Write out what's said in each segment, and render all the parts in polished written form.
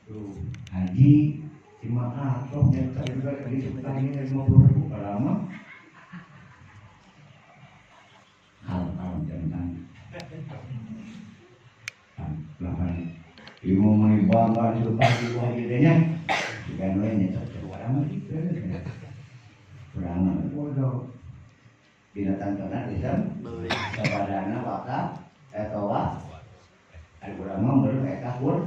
Tuh, haji jemaah toh nyata juga di sebetulnya 50.000 padahal mah hal-hal jangan belakang ibu mau bangga di pagi gua haji nya jika noe nyata orang mah gitu kurang bodoh binatang ternak bisa sabadana wakaf atawa ari urang mah beureum eta kur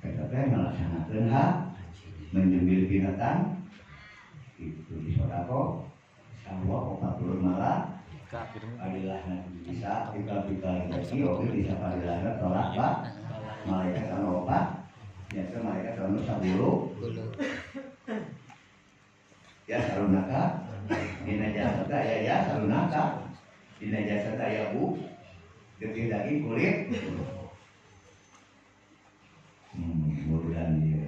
eta teh ngalaksanakeun hak menyembelih binatang itu di sodako sawah 40 malah padilahna bisa pikal-pikal rezeki oge bisa padilahna tolak pak malaikat anu opat nyata malaikat anu 10 ya sarunaka dina jasa teh aya ya sarunaka dina jasa teh aya bu getih daging kulit murudan dia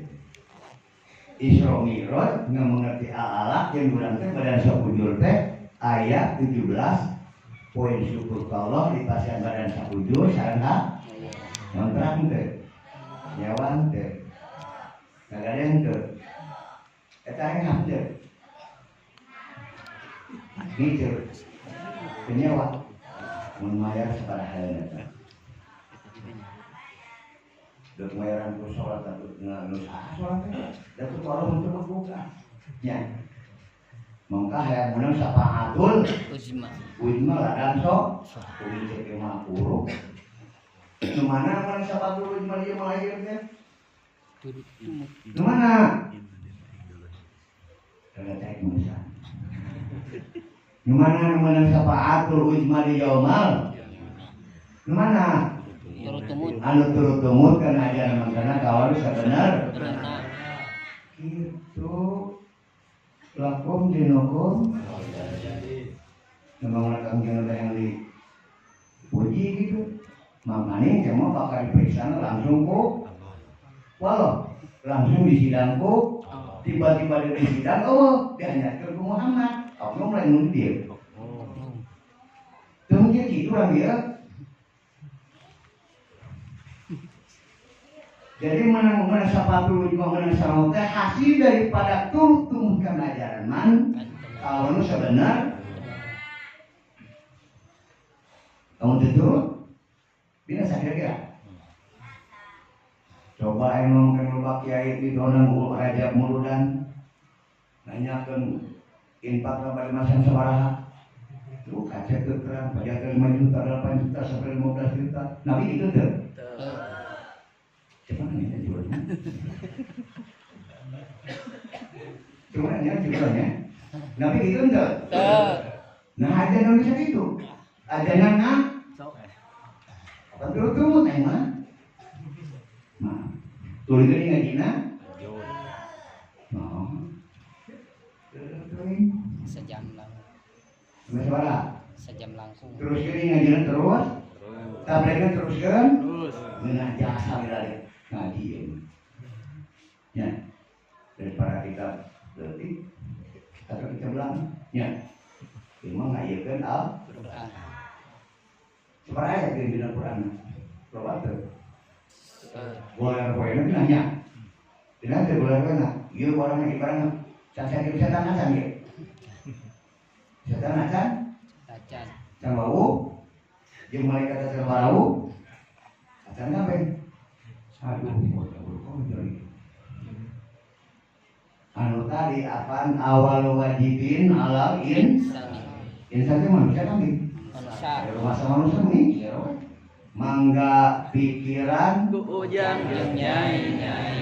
Isra Mi'raj nggak mengerti al-alaq yang urang teh badan sabujur teh ayat 17 poin syukur ka Allah di pasian badan sabujur sareng hak ngontrak teh nyawa teh kagaren teh eta hak teh gitu penyewa mun mayar sabaraha eta dek mayaran ku salat atuh nu saha salat teh da teu kalau untuk buka nya mangka hayang meunang safaatul uzma uzma ladang sok kudu cek mah puruk nu mana meunang safaatul uzma ieu mah lahir teh nu mana kada cek manusia nu mana nu meunang safaatul uzma di yaumal nu mana turut tumut anu turut tumut kana ajaran mangkana kawan sabener kitu lakum dinukum memang kangjeng yang dipuji gitu makanya cuma bakal diperiksa langsung ku walau langsung disidang ku tiba-tiba di sidang oh dihanyakeun ku Muhammad oknum lain mun dia teu mungkin kitu urang dia. Jadi menang sapatu juga menang sarong teh hasil daripada turut tumbuhkan ajaran man kalau nu sebenar kamu turut binasa kira-kira coba emang kan loba kiai di donang raja murudan nanyakeun infak ka bari masan sabaraha tuh kaca teu terang pajak 5 juta 8 juta sampai 15 juta nabi itu teu. Siapa nanya jualnya? Cuma nanya jualnya. Nabi itu enggak? Nah ajaran bisa itu. Ajaran nah. Apa turut tumut emang? Nah, tulis ini ngajina. Nah, sejam langsung. Sejam langsung. Terus ini ngajina terus. Tabletnya teruskan. Terus. Ngeunah jasa lari. Ngaji ya, ya daripada kita berarti atau kita belang ya memang ngayekeun Al-Qur'an sabaraha ayat di dalam Qur'an loba teu goler poena nanya dina teu goler poena ieu barangna ieu barangna can sakieu setan acan ge setan acan acan can wau jeung malaikat acan warau acan kabeh. Aduh, anu tadi apaan awal wajibin alal insan. Insan itu manusia kan nih? Manusia. Rumah sama manusia nih. Mangga pikiran ku ujang jeung nyai nyai.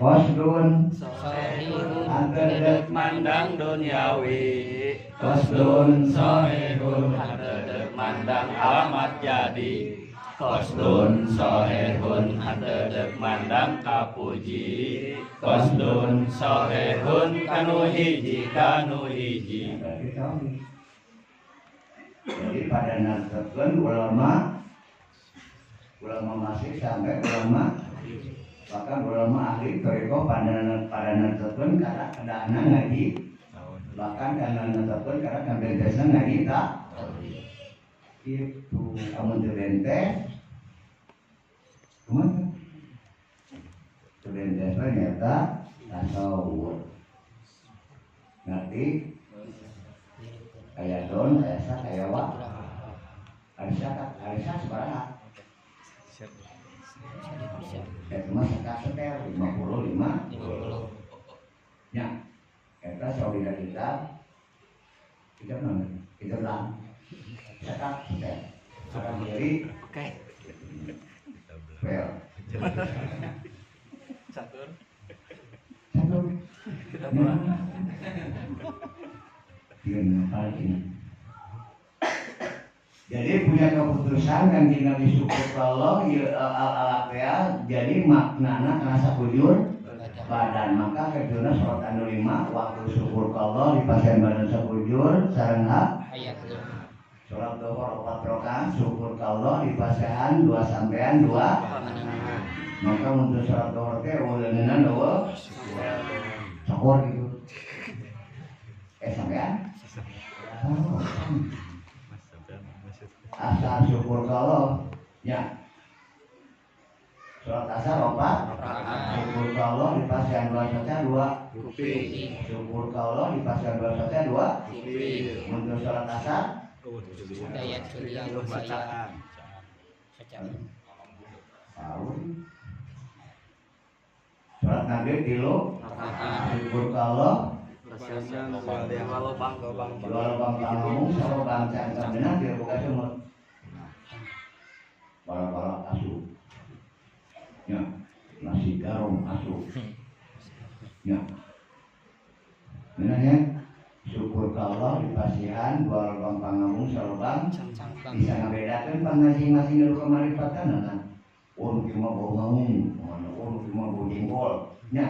Qasdun sahihun antedek mandang duniawi. Qasdun sahihun antedek mandang alamat jadi. Qasdun sahihun antedek mandang kapuji. Qasdun sahihun kanu hiji kanu hiji. Jadi pada nasabkeun ulama ulama masih sampai ulama bahkan ulama ahli thariqah pada nasabkeun karena kedahna ngaji Bahkan karena netepkeun karena kan bentesna ngaji tauhid. Itu amun teu bentes kumaha? Teu bentes mah nyaeta tasawuf. Ngerti? Aya don, aya sa, aya wa. Arisa, arisa sabaraha? Eta mah sakasetel 55. Nya. Eta saudara kitab. Kitab naon? Kitab lah. Sakasetel. Sakak kiri. Oke. Pel. Catur. Catur. Kitab lah. Jadi punya keputusan dan dina disyukur Allah al-al jadi maknana kana sakujur badan maka keduna salat anu 5 waktu syukur ka Allah di pasien badan sakujur sareng hak salat zuhur 4 rakaat syukur ka Allah di pasihan 2 sampean 2 maka untuk salat zuhur teh uleuneunan eueuh syukur gitu sampean asal syukur kalau ya sholat asar 4 syukur kalau di pasian 2 saja 2 syukur kalau di pasian 2 saja 2 untuk sholat asar sholat maghrib 3 syukur kalau dua lubang kamu, satu lubang cangkang benar dia buka sumur. Balak-balak asup, ya nasi garam asup, ya. Benarnya syukur kalau di pasihan dua lubang pangamung, satu lubang bisa ngabedakan masing-masing dulu kemarifatan kan. Oh nu mah bau mangung, oh nu mah bau jengkol, ya.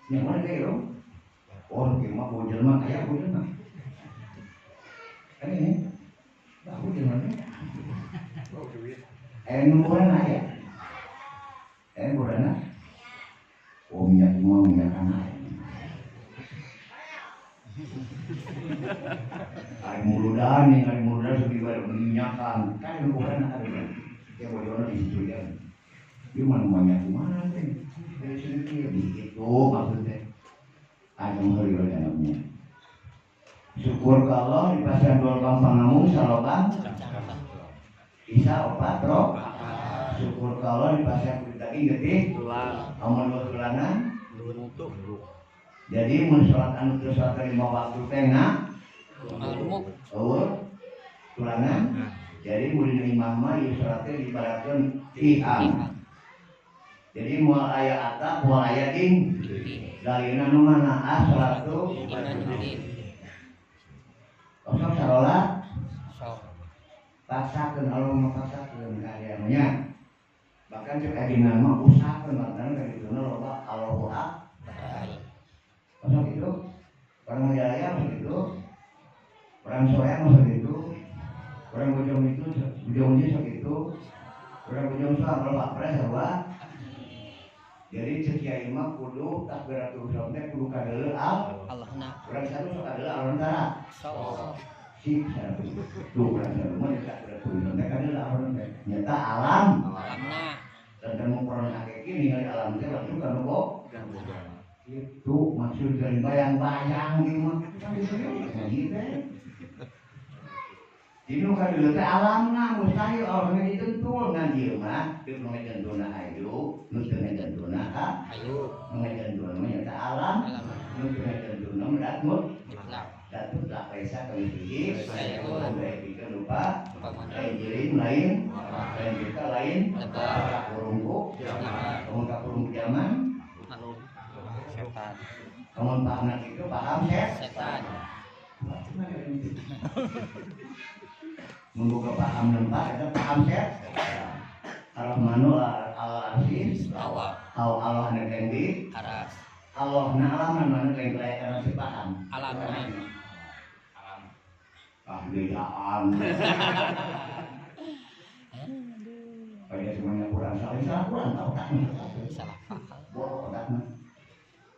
Yang mana teh itu? Oh, nu mah bau jelema, aya bau jelema. Kan ini bau jelema teh. Bau duit. Aya nu borana aya. Aya borana. Oh, minyak mah minyak tanah. Ari muludan nih, ari muludan sugi bae minyakan. Kan nu borana ada. Ya bodohna di situ ya. Dia mana minyak mana teh? Dari sini gitu maksudnya. Ada menghari dalamnya. Syukur kalau di pasian dua lubang pangamung salobang isa opat rok. Syukur kalau di pasian kulit daging getih amun dua tulangan. Jadi mun sholat anu teu sholat lima waktu teh eueuh tulangan. Jadi mun dina imah mah ieu sholat teh diibaratkeun tihang. Jadi moal aya atap, moal aya ding. Dalilna nu mana? Ah salatu osok sarolat sok. Paksakeun Allah mah paksakeun ka nya. Bahkan cek adina mah usahakeun bahkan ka dituna loba Allahu Akbar. Osok itu orang Majalaya masuk itu, orang Soreang masuk itu, orang Bojong itu, Bojong itu sok itu, orang Bojong sok kalau Pak Pres sarua. Jadi cek kiai mah kudu takbiratul ihram teh kudu kadeuleu al Allahna. Urang satu sok kadeuleu Allah tara. Sok. Sip satu. Tuh urang satu mah takbiratul ihram teh kadeuleu Allah teh. Nyata alam. Alamna. Dan mukron hakiki ningali alam teh langsung ka nu itu maksud dari bayang-bayang ieu mah. Kan ngaji teh. Jadi nu kadeuleu teh alamna mustahil Allah ditentul ngan ieu mah teu ngajentuna ayu, nu teu ngajentuna ka ayu, nu ngajentuna mah nyata alam, nu teu ngajentuna mah datmut mutlak. Datmut la kaisa kamitslihi syai'un. Lain lupa, lain jirim lain, lain kita lain, kakurungku, kamun kakurung zaman, setan. Kamun paham itu paham setan. Membuka paham nempat itu paham set. Ar-Rahmanu al-Arsis, Tawa. Allah negeng di Aras. Allah na alam mana lain lain si paham. Alam. Alam. Ah bedaan. Pada semuanya kurang salah kurang tahu tak? Salah paham. Bodoh otakna.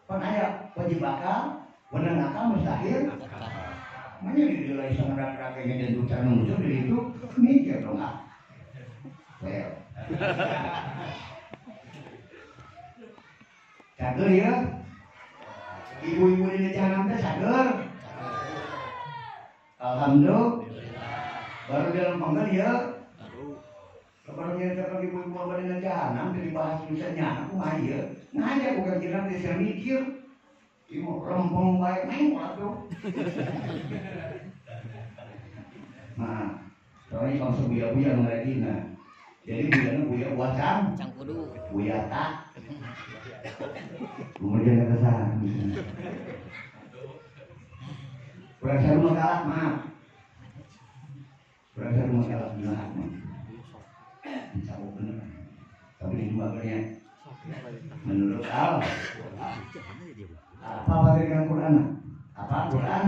Pan aya wajib akal, bener akal mustahil. tinggal di sana rakanya dan duta musuh dari itu mikir dong ah. Well. Cager ya. Ibu-ibu di jahanam teh cager. Alhamdulillah. Baru dalam panggal ya. Baru nyeritakan ibu-ibu di jahanam dari bahas misalnya aku mah ieu. Ngajak bukan kira teh mikir. Ibu rempong baik main atuh. Nah, soalnya bangsa buya-buya ngeredina. Jadi buyana buya buat cang kudu. Buya tak. Kemudian kata sah. Kurang satu makalah, maaf. Kurang satu makalah, maaf. Insya Allah bener. Tapi di dua. Menurut Al. Apa materi Quran? Apa Quran?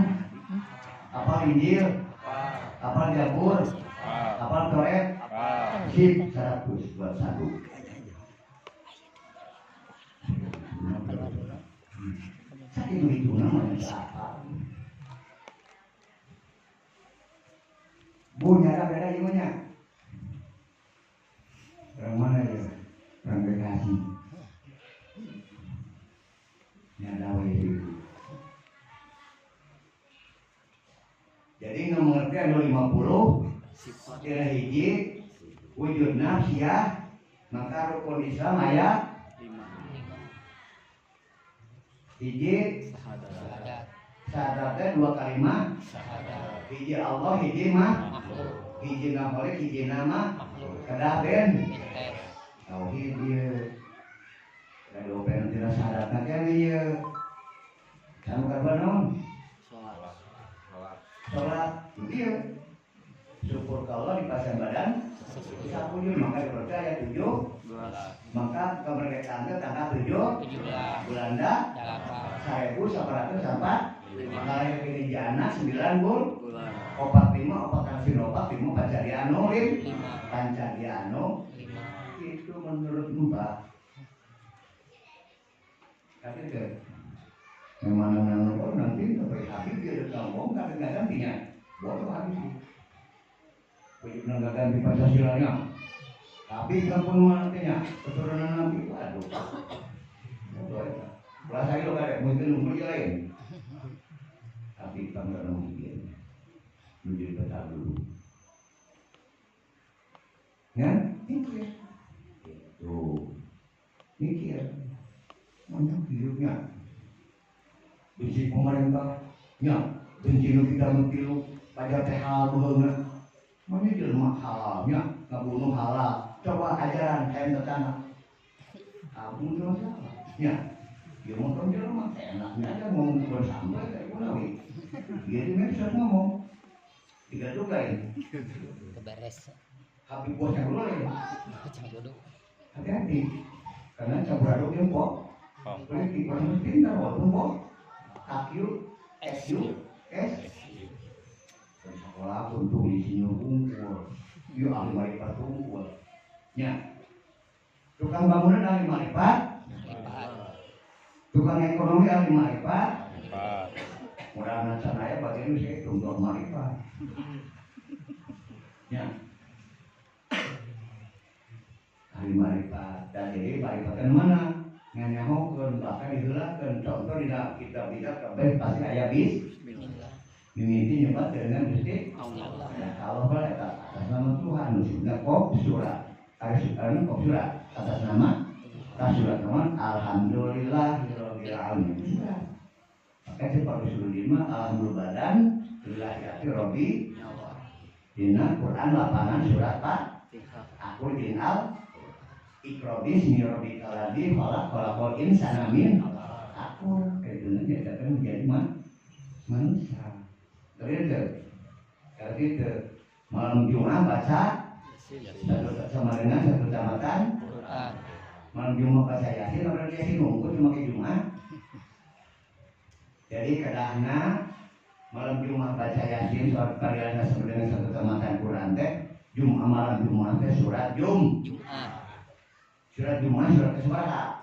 Apa Injil? Apa Zabur? Apa Taurat? Sip 100 buat satu. Sakitu itu namanya apa? Bu nyara beda ibunya. Orang mana ya? Orang Bekasi. Nyara itu. Jadi nggak mengerti ada 50 kira hiji wujud nafsiyah maka rukun Islam ayat 5 hiji syahadatnya 2 kalimat hiji Allah hiji mah hiji nama hiji nama kedah ben tauhid ieu kada open tina syahadatna teh ieu anu kadua naon salat ieu syukur ka Allah di pasang badan sapujur maka dipercaya 7 maka kemerdekaan itu tanggal 7 Belanda 1904 lahir di Jana 9 bul 45 4 4 5 Pancariano 5 Pancariano itu menurut Mbah tapi ke memang nang nanti sampai habis dia udah ngomong kadang-kadang gantinya bodoh habis wajib nggak ganti Pancasilanya tapi kan penuh nantinya keturunan nanti waduh bodoh ya belas lo kadek mungkin ngumpul lain tapi bangga mungkin menjadi betal dulu ya mikir itu mikir banyak hidupnya benci pemerintah ya benci nu kita mentilu pajak teh halal beheuna mana jelema halalnya ngabunuh halal coba ajaran hayang tetangga abung cuma salah ya dia motor jelema enaknya aja ngomong bersama kayak kunawi dia di medsos ngomong tiga tuh lain keberes habis bosnya dulu lain campur hati-hati karena campur aduk yang kok politik orang pintar walaupun kok AQ SU S dari sekolah pun tuh isinya kumpul yuk ahli marifat kumpul ya tukang bangunan ahli marifat tukang ekonomi ahli marifat mudah-mudahan sanaya bagian saya tunggu marifat ya ahli marifat dan jadi marifat kan mana nganyahokeun bahkan diheulakeun contoh dina kitab-kitab kabeh pasti aya bismillah mimiti nyebat dengan Gusti Allah. Nah, kalau eta atas nama Tuhan maksudna kop surat anu kop surat atas nama surat teman alhamdulillahirabbil alamin. Maka cepat usul lima alhamdulillah badan lillahi rabbi dina Quran lapangan surat Pak aku jeung al Iqra bismi rabbikal ladzi khalaq khalaqal insana min aku itu nyatakan menjadi manusia. Terus itu malam Jumat baca satu sama dengan satu kecamatan Quran. Malam Jumat baca Yasin, apa Yasin nunggu cuma ke Jumat. Jadi kadangna malam Jumat baca Yasin surat pariana sama dengan satu kecamatan Quran teh Jumat malam Jumat teh surat Jumat. Surat Jumat surat kesebaraha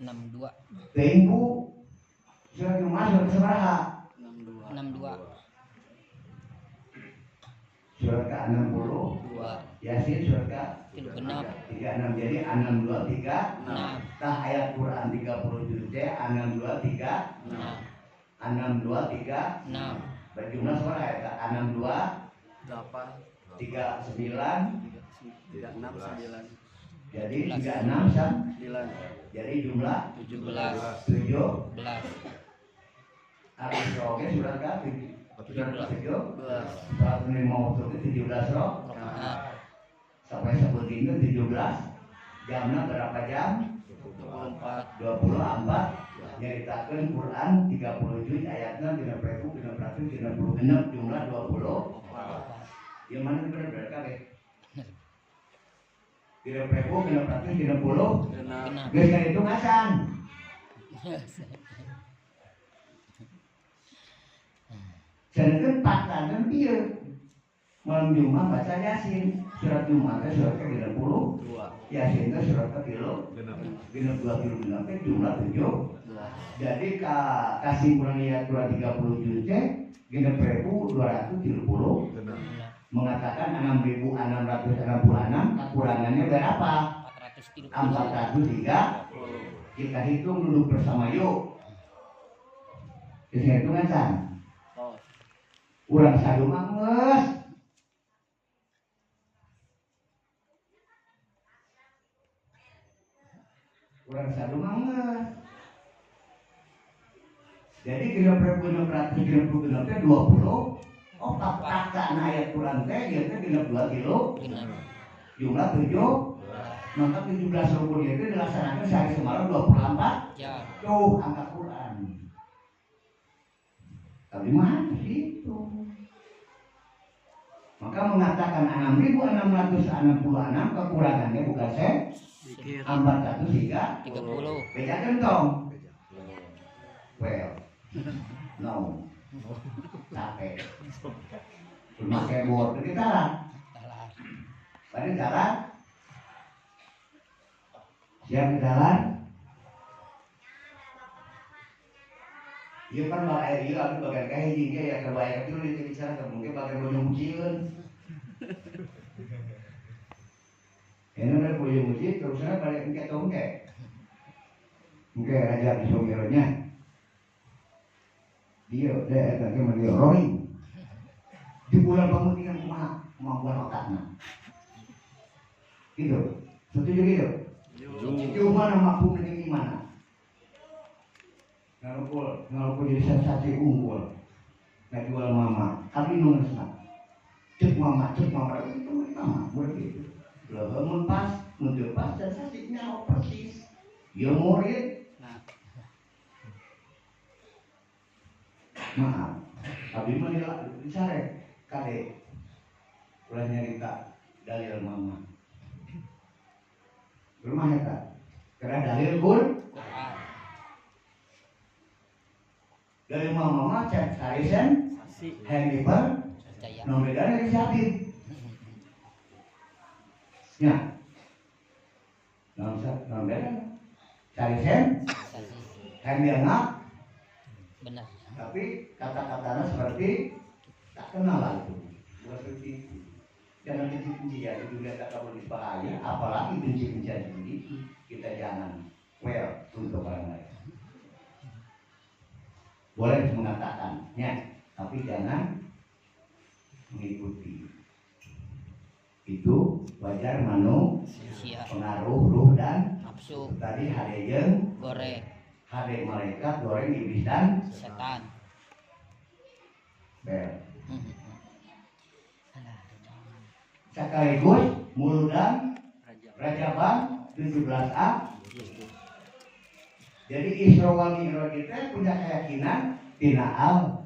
62. Tengku surat Jumat surat kesebaraha 62. Surat ke-60 Yasin surat ke-36 jadi 6 2 3 6. Tah ayat Quran 30 juz teh 6 2 3 6 6 2 3 6 berjumlah suara ayat 6 2 8 3 9 3 6 9 jadi 3 6 9 jadi jumlah 17 17 Al-Isra oge surat ke surat ke-17 surat lima waktu itu 17 rakaat sampai seperti itu 17 jamnya berapa jam? 24 24 nyaritakeun Quran 30 juz ayatna 6.666 jumlah 20 yang mana bener-bener kabeh 6.666 geus itu ngasan. Sedangkan faktanya pieu malam Jumat baca Yasin surat Jumat teh surat ke-60 Yasin teh surat ke-3 genep 2 tilu genep teh jumlah 7. Jadi kasimpulan ayat Quran 30 juz teh 6.230 mengatakan 6.666 kekurangannya berapa? 403. 403. Kita hitung dulu bersama yuk. Kita hitung kan? Urang sadu mah geus. Urang sadu mah geus. Jadi 6.666 teh 20 opat fakta ayat Quran teh ieu teh genep 2 kilo jumlah 7 maka 17 rukun itu dilaksanakan sehari semalam 24 jam. Tuh angka Quran. Tapi mana itu? Maka mengatakan 6.666 kekurangannya bukan saya 403 30. Bejakeun tong. Well, no. Capek. Pakai bor kita lah. Pada jalan. Siap jalan. Iya kan bang air iya aku bagian kayak hiji ge ya kebayang itu di bicara mungkin bagian bojong mucieun. Ini udah bojong muci terusnya balik engke tong engke. Engke raja disomironya. Dia deh eta teh mah dia rolling. Di bulan bangun dengan kumaha kemampuan otakna. Gitu. Setuju gitu? Setuju. Mana mampu dengan gimana? Ngalukul, ngalukul jadi sensasi unggul. Ngajual mama, tapi nu geusna. Cek mama, itu mama, murid gitu. Leuh mun pas, mun teu pas sensasi nyaho persis. Ieu murid. Maaf, abdi mah disarek kade. Ulah nyarita dalil mama. Rumah eta. Karena dalil Quran. Dari mama mah cek sarisen handiper no beda dari si Habib. Ya. No beda. Sarisen handiper benar. Tapi kata-katanya seperti tak kenal lah itu. Bukan seperti itu. Jangan benci-bencian itu juga tak boleh bahaya, apalagi benci-bencian seperti itu. Kita jangan well untuk orang lain. Boleh mengatakan, ya, tapi jangan mengikuti. Itu wajar manusia, pengaruh ruh dan nafsu. Tadi hade jeung goreng, hade malaikat goreng iblis dan setan. Bel. Sekaligus muludan Rajaban 17A. Jadi Isra wal Mi'raj kita punya keyakinan tina al.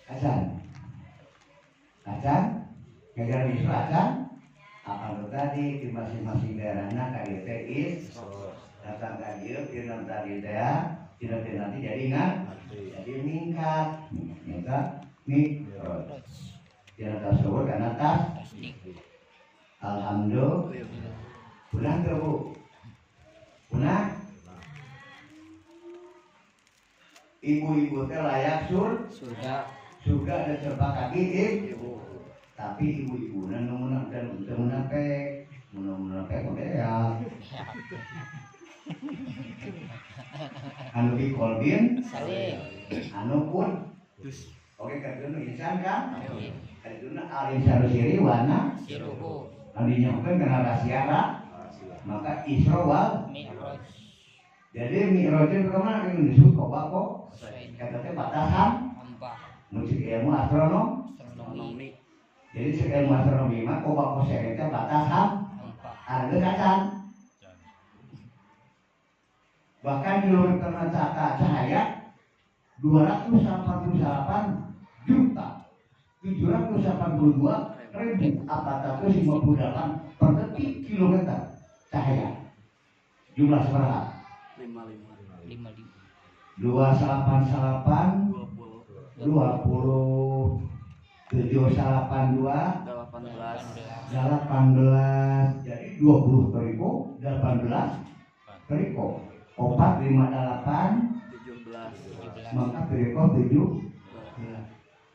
Hasan. Hasan, ngajaran Isra Hasan. Apa tadi di masing-masing daerahna ka dieu teh is datang ka dieu dina tadi teh dina nanti jadi ingat jadi meningkat nyata mi'raj. Dina tasawur kana tas. Alhamdulillah. Punah tuh Bu? Punah? Ibu-ibu teh layak surga. Surga dan serba kaki ibu. Tapi ibu-ibu nu meunang dan teu munafik, munafik mah ya. Anu bi kolbin salim, anu pun. Oke kaduna insan kan? Kaduna al insanu siri wana siruhu. Anu dinyahokeun kana rahasia maka Isra wal Mi'raj. Jadi Mi'raj itu kemana yang disebut kobako? Kata teh batasan hampa. Musik ilmu astronomi. Jadi ilmu astronomi mah kobako teh batasan hampa. Harga kacan. Bahkan kilometer cahaya 288.782.458 per detik kilometer cahaya. Jumlah seberapa? 55. 55. 288 20 20 782 18 18. Jadi 20 teriko 18 teriko 4 5 8 17 maka teriko 7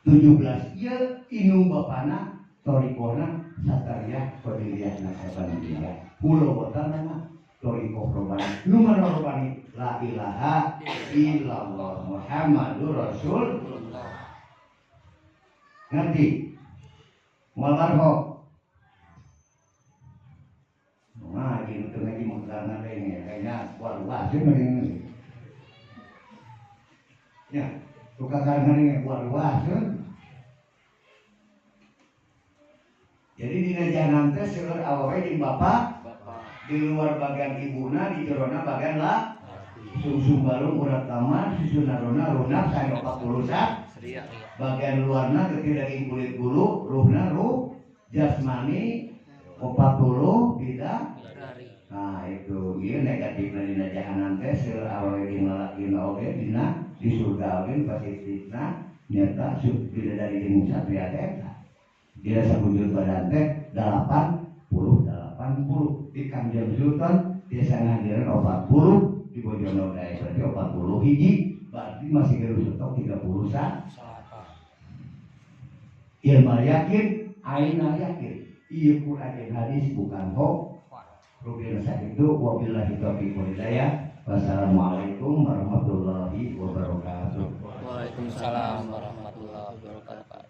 17 ieu inung bapana torikona satariyah qadiriyah nasabandiyah pulo botanana toriko robani nu mana robani la ilaha illallah Muhammadur Rasulullah. Ngerti? Moal barho. Ngaji nu teu ngaji mah ngadenge kayaknya kuat luas meureun. Ya, tukang ngadenge kuat luas. Jadi dina jahanam teh seueur awewe jeung bapak, di luar bagian ibuna, di jerona bagian lah. Sungsung balung urat taman, susunarona runak sae 40 sat. Bagian luarna getih daging kulit bulu, ruhna ruh jasmani 40 tidak. Nah itu ieu negatifna dina jahanam teh seueur awewe jeung lalakina oge dina di surga oge positifna nyata bidadari jeung satria teh eta. Dina sabujur badan teh 80 80 di Kangjeng Sultan desa ngadiran 40 di Bojonegoro berarti 40 hiji berarti masih geus stok 30 sa. Ilmu yakin, ainal yakin. Ieu Quran jeung hadis bukan hoax. Rubina sakitu wabillahi taufiq wal hidayah. Wassalamualaikum warahmatullahi wabarakatuh. Waalaikumsalam warahmatullahi wabarakatuh.